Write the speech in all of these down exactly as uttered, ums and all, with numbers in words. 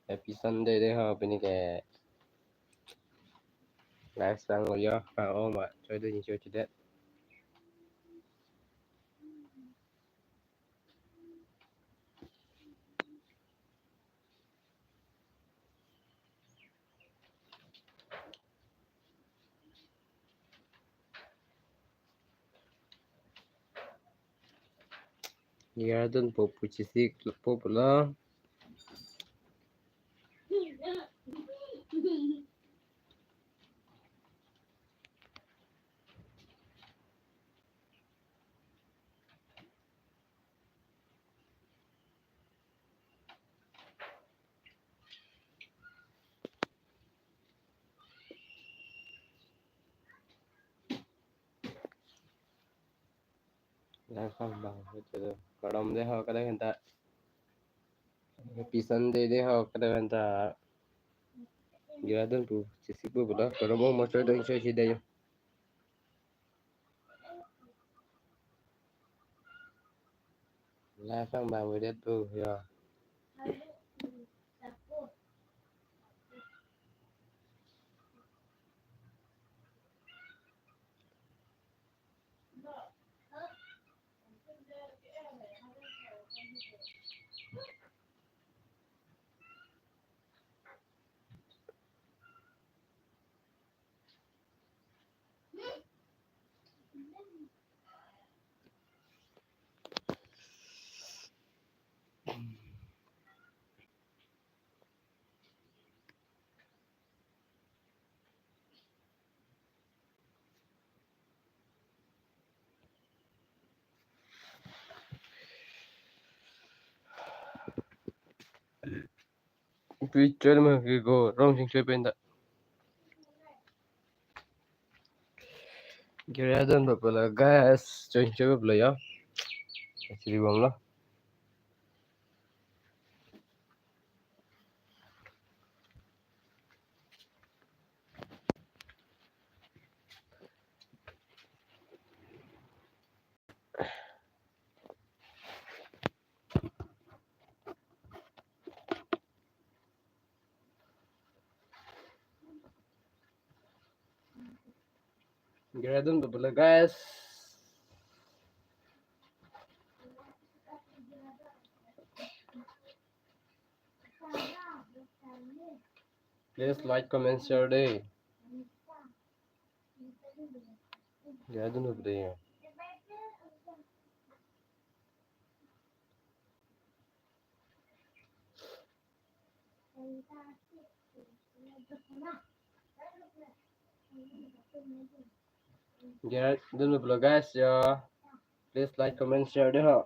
Happy Sunday dei ho, pini ke live sang lo yo, ha, oh, ma, choi dei, choi chidet. Gerdun po pu chesik po pulo. Live sang bang, itu tu. Kardom dei ho, kadokave ta. Happy Sunday dei ho, kadokave ta. Gerdun po chesik po pulo. Kardom, mo choi dei, choi chidet yo. Live sang bang, wedet po yo. Picture ma ke go rong sing choi pen ta. Gerdun po pulo guys, choi choi po pulo yo. Chiri bom lo. Gerdun po pulo guys. Please like, comment, share dei. Gerdun po dei. Gerdun po pulo guys yo. Please like, comment, share dei ho.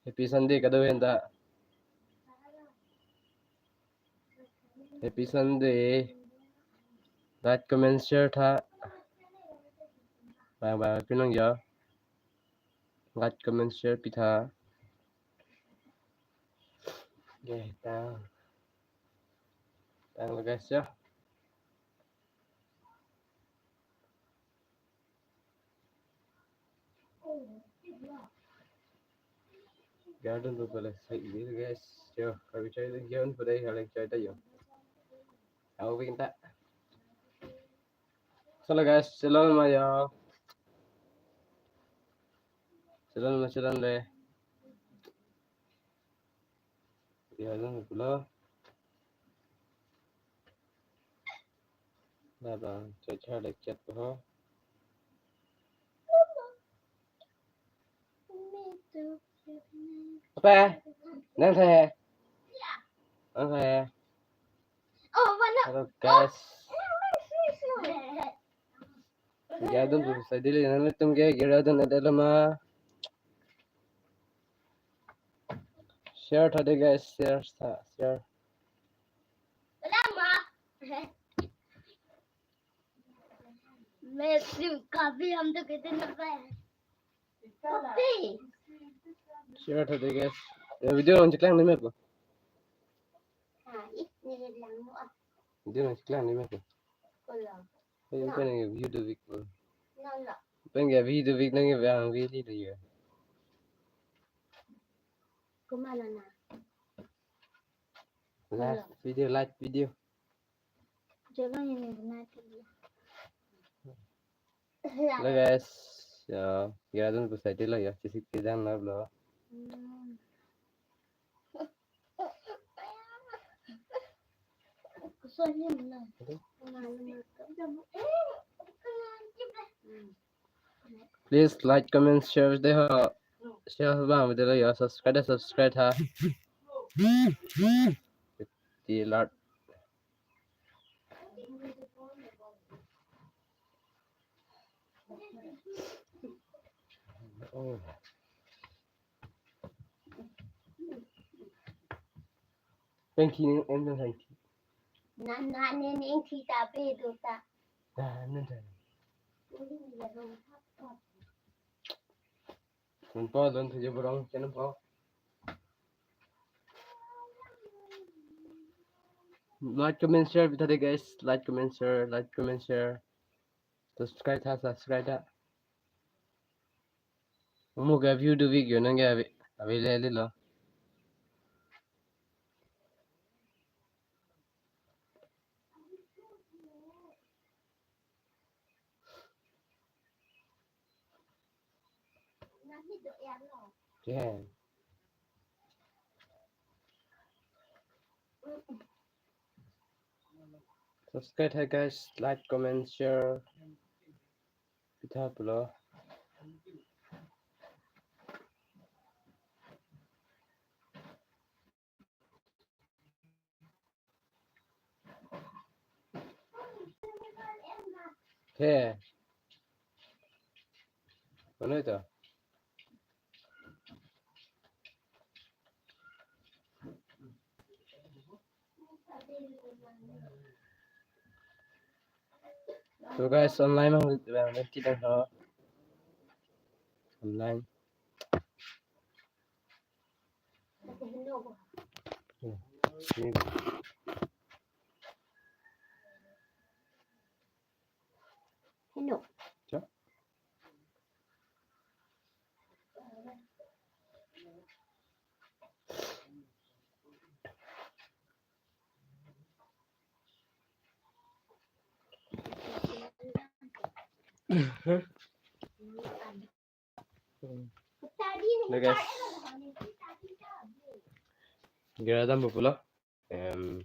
Happy Sunday kadokave ta. Happy Sunday. Like, comment, share tha. Bang bang pinang yo. Like, comment, share pi tha. Ye, tang. Tang lo guys yo. Gerdun po pulo sai ini guys. Yo, kami choi dei, gerdun po dei, kalian choi ta yo. Au pin ta. Chalo guys, chalo ma yo. Chalo ma, chalo dei. Gerdun po pulo. Dah bang, choi choi dei chat ho. Apa? Nang saya. Nang saya. Oh, mana? Halo guys. Gerdun po sai dei, nanglitum ke gerdun ada lama. Share tha dei guys, share tha, share. Lama. मैं सिर्फ कभी हम तो कहते ना पाए। Share tha dei guys. Ya, video nangcheklang dei me ko. Ah, ih, nilip lang mo ah. Video nangcheklang dei me ko. Ko lang. Ayo, pen nang video do week ko. No, no. Pen nang video week nang bang video do yo. Kumana na. Last video, last video. Jalan ini benar tadi. Hello guys. Ya, ya, dun pusai tilo ya, sisik tidak nablo. Hmm. Kusoni mana? Aduh. Please like, comment, share deh ha. Share bang video ya, subscribe, subscribe ha. Di lat. Oh. Thank you, em thank you. Na na ne ne thi ta pe do ta. Na na na. Uli ni ya ro. Nonpo, don tujuh borong, channel po. Like, comment, share, bithade guys. Like, comment, share, like, comment, share. Subscribe tha, subscribe tha. Mo ga view do video nang ga ave, ave le le lo. Yeah. Subscribe hai guys, like, comment, share. Pitha pulo. He. Mana itu? So guys, online mah, nanti dah online. Heno. Hello guys. Gira dam pulo. Em,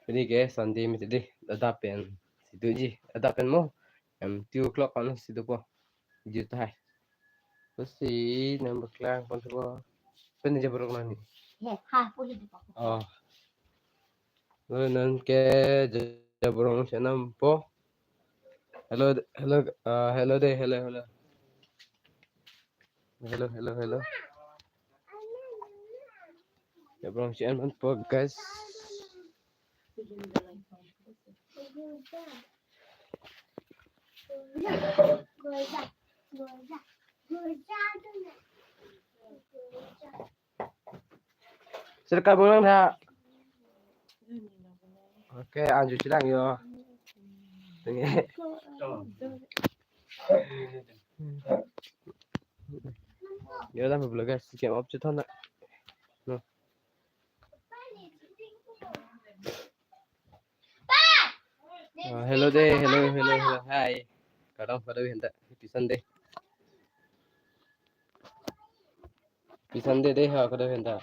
pini ke Sunday mati dei, adap pen situ ji, adap pen mo. Em, two o'clock kan situ po. Juta hai. Terus si nang beklang pon po. Pen aja borok nani. He, ha, po di po. Oh. Lo non ke jaborong senam po. Hello, hello, uh, hello dei, hello, hello. Hello, hello, hello. Jaborong si-en man po, guys. Sirka bunang tha. Oke, anju silang yo. Tenge. Yo, dah belum guys, game up ceton nak. No. Ah, hello dei, hello, hello, hello. Hi. Kadang pada henta. Pisan dei. Pisan dei dei ha, kadang henta.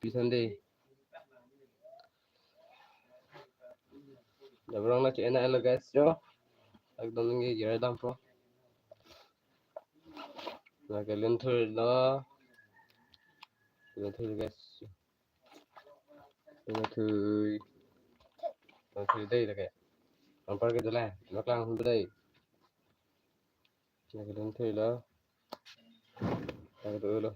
Pisan dei. Jaborong la chena hello guys, yo. Ekdom nge gira dam po. Lake lunthur lo. Lunthur guys. Lunthur. Lunthur dei lake. Ampar ke dole. Noklang hum dei. Lake lunthur lo. Lake dolo.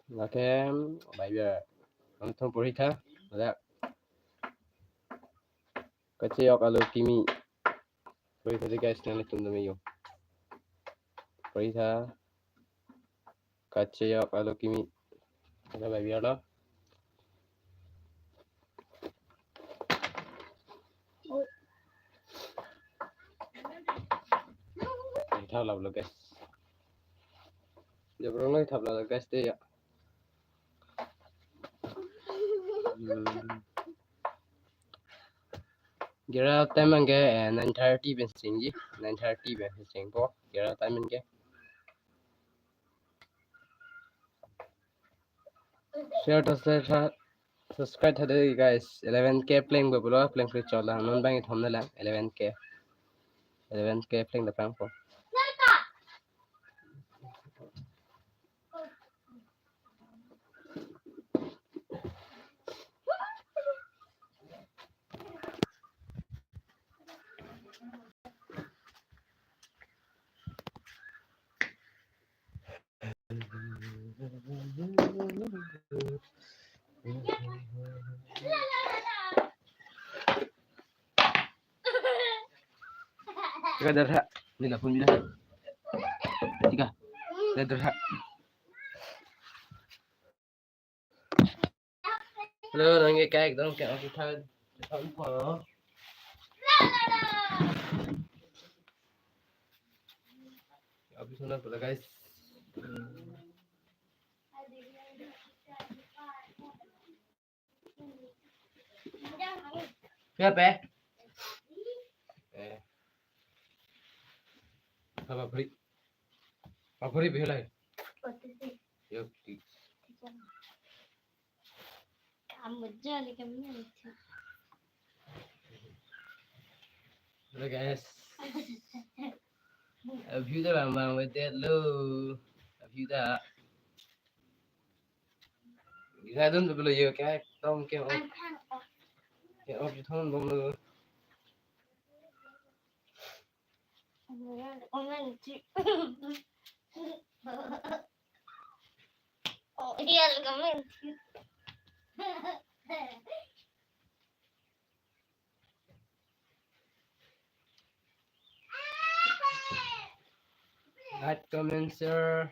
Lakem, bai biar. Kami thom pori tha. Ada. Kacheyok alo kimi. Pori tha dei guys, nanglitum dam yo. Pori tha. Kacheyok alo kimi. Ada bai biar lo. Thap lap lo guys. Jabrong lo thap lap lo guys de ya. Hmm. Gira time anke, eh, nine thirty pen chengji, nine thirty pen chengpo. Gira time anke. Share to share tha, subscribe tha de guys. Eleven K plengpo pulo, pleng pleng chola. Non bang ithom na lang, eleven K. Eleven K pleng da pangpo. Tika, darha. Ni lapu ni dah. Tika. Darha. Hello, nang ke kai dong ke aku thal. Thal po. Abis na pala, guys. Siapa? Eh. Apa beri? Apa beri behela? Yo, di. Kamu jali kami nanti. Hello guys. A view ta bang bang wedet lo. A view ta. Gira dun belo yo ke tom ke off. Ke off thon bom lo. Oh, iya, komen. Like, comment, share.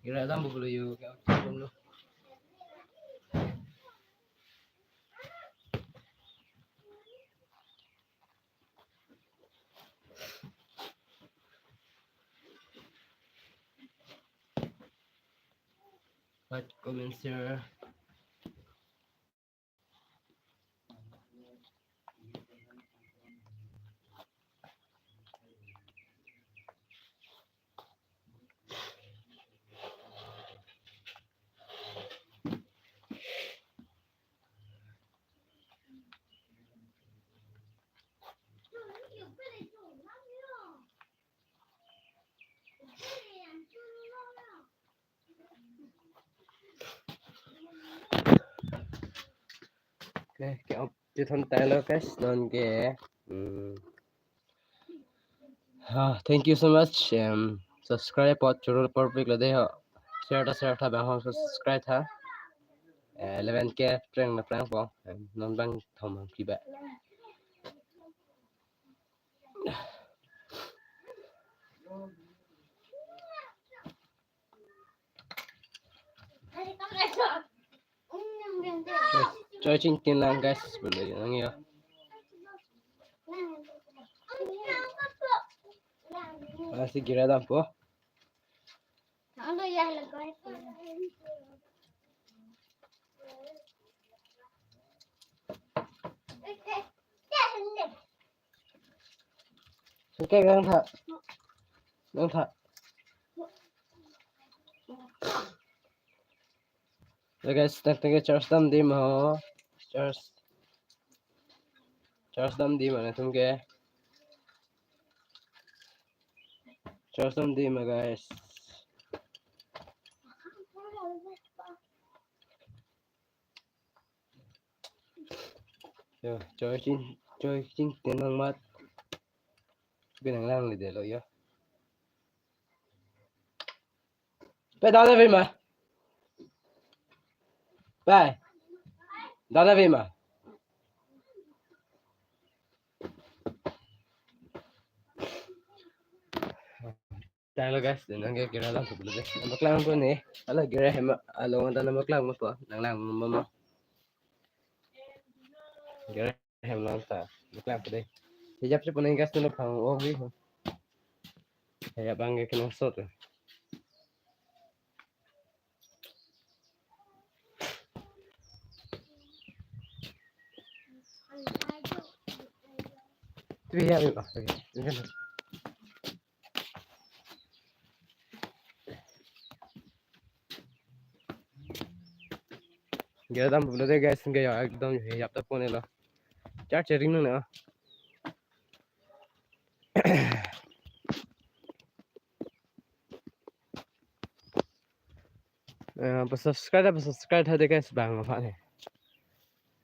Gira dam bukulu yu. Like, comment, share. Okay, ke off chethon tanglo guys, non ke. Hmm. Ha, thank you so much. Um, subscribe apot choro porpik lo de ho. Share ta share tha bang ho subscribe tha. Eh, eleven K prank na prank po. Em, non bang thom ang kiba. Choi chingtin lang guys, boleh lang ya. Masih gira dampo. Okay, lang tha. Lang tha. Ya guys, tak tak charge dam di ma. Charge. Charge dam di ma na tum ke. Charge dam di ma guys. Yo, choi ching, choi chingtin lang mat. Pinang lang li de lo yo. Pe dana ve ma. Pe. Dana ve ma. Tanglo guys, nang ke gira lang pulo guys. Nang baklang po ni. Ala gira hem along ta nang baklang po. Nang lang mama. Gira hem lang ta. Baklang po de. Hijab si punai gas tulo phang ogi. Hijab angke kenangsot. Tuya mi ba. Gera damlo de guys, gera ekdom hijab ta ponelo. Char charing nang na. Eh, pa subscribe, pa subscribe tha de guys, bang apa ni?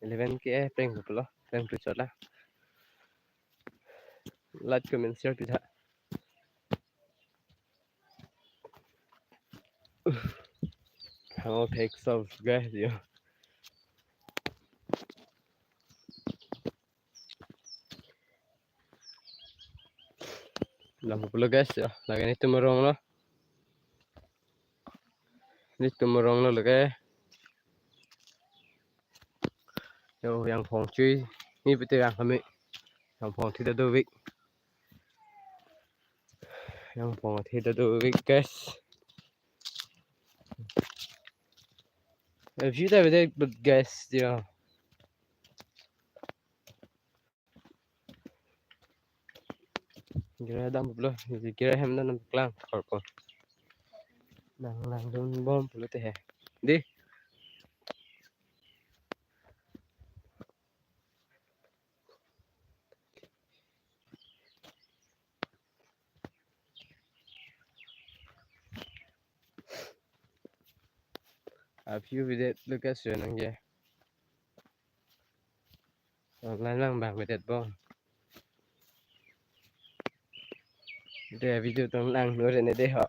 Eleven K, eh, prank pulo, prank pu chot la. Like, comment, share pitha. Oh, thanks of guys, yo. Lam pulo guys, yo. Lake nelitum arong lo. Nelitum arong lo lake. Yo, yang phong chui. Ni pete yang kami. Yang phong thida dovik. Yang phong thida dovik, guys. Eh, view ta bede, but guys, yo. Gera damlo, gera hem dam nangklang korpo. Nang langdun bom pulote he. Di. A view bidet lo guys, yo nang ye. Online lang bang bidet bom. De video tong lang nure ne de ho.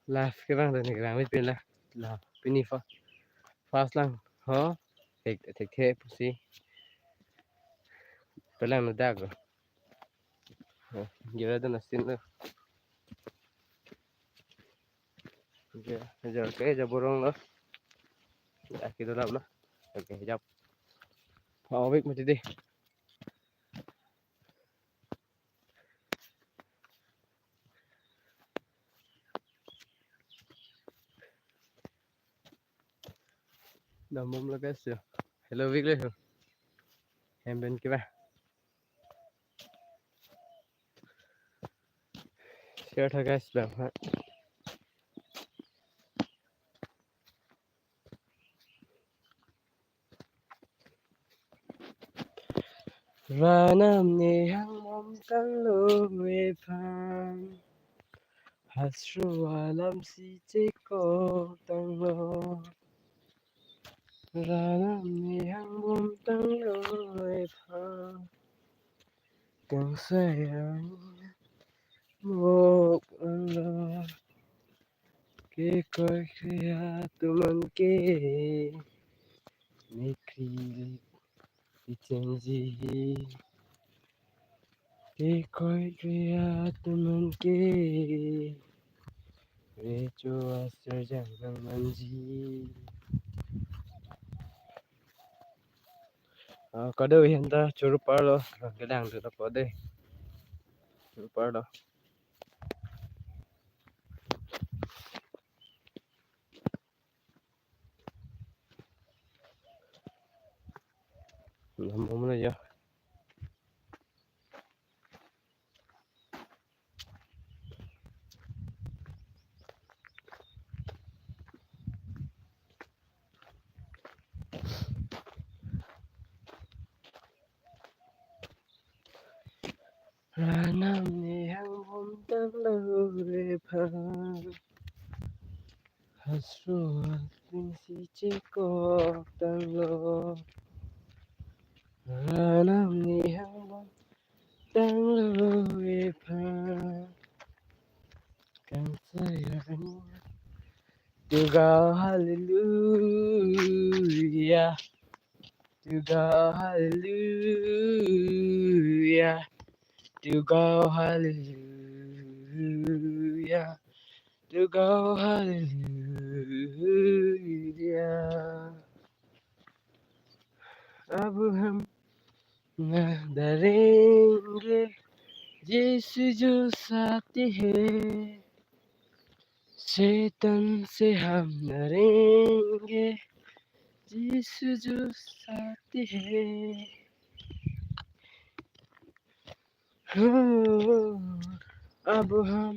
Live ke bang de ne lang mit pin la. La pini fa. Fast lang ho. Thek thek the pusi. Pelang na dak. Gera dan asin lo. Okay, hijab ke, hijab borong lo. Ya, kita lap lo. Okay, hijab. Pha-ovik mati dei. Dam bomlo guys, yo. Hello, vik le ho. Hem pen ke ba. Share tha guys, bang ha. Ranam nihang bom tanglo ephan. Hasru alam si chekok tanglo. Ranam nihang bom tanglo ephan. Kangsai arni mok tanglo. Kekroi kre atum an ke. Mekri ichenji. Kekroi kre atum an ke. Recho aser jang nang manji. Ah, kado hen ta churu parlo, ah, kedang tu apa dei. Churu parlo. Lam om na ya. Ranam nihang bom tanglo ephan. Hasru atum si chekok tanglo. Ranam nihang bom tanglo ephan. Kangsai arni. To God, hallelujah. To God, hallelujah. To God, hallelujah. To God, hallelujah. Abraham डरेंगे, यीशु जो साथ है। शैतान से हम डरेंगे, यीशु जो साथ है। हो, अब हम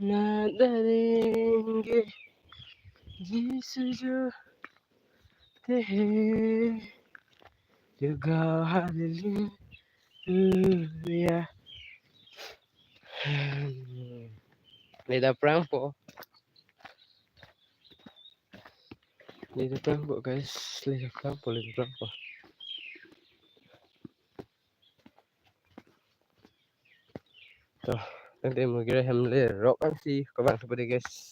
ना डरेंगे, यीशु जो ते है, ये गाओ hallelujah. Leda prangpo. Leda prangpo, guys. Leda prangpo, leda prangpo. To, tangte mo kira hem le rock angsi kobang seperti, guys.